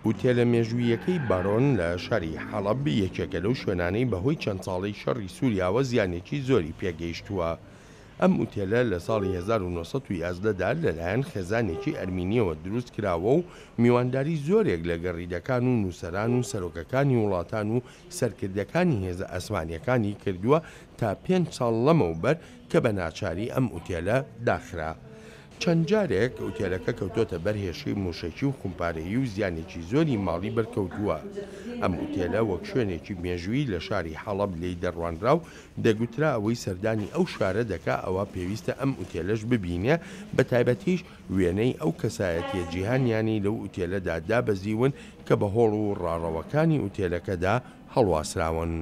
ئوتێلە مێژووییەکەی بارۆن لە شاری حەڵەب یەکێکە لەو شوێنانەی بەهۆی چەند ساڵەی شەڕی سووریاوە زیانێکی زۆری پێگەیشتووە. ئەم ئوتێلە لە ساڵی 1911 دا لەلایەن خێزانێکی ئەرمینییەوە دروست کراوە و میوانداری زۆرێک لە گەڕیدەکان و نووسەران و سەرۆکەکانی وڵاتان و سەرکردەکانی هێزە ئاسمانییەکانی کردووە تا پێنج ساڵ لەمەوبەر کە بە ناچاری ئەم ئوتێلە داخرا. چەند جارێک ئوتێلەکە کەوتۆتە بەر هێرشی موشەکی و خومپارەیی و زیانێکی زۆری ماڵی بەرکەوتووە. ئەم ئوتێلە وەک شوێنێکی مێژوویی لە شاری حەڵەب لێی دەڕوانرا و دەگوترا ئەوەی سەردانی ئەو شارە دەکا ئەوا پێویستە ئەم ئوتێلەش ببینێ، بەتایبەتیش وێنەی ئەو کەسایەتیە جیهانیانەی لەو ئوتێلەدا دابەزیون کە بە هۆڵ و ڕاڕەوەکانی ئوتێلەکەدا هەڵواسراون.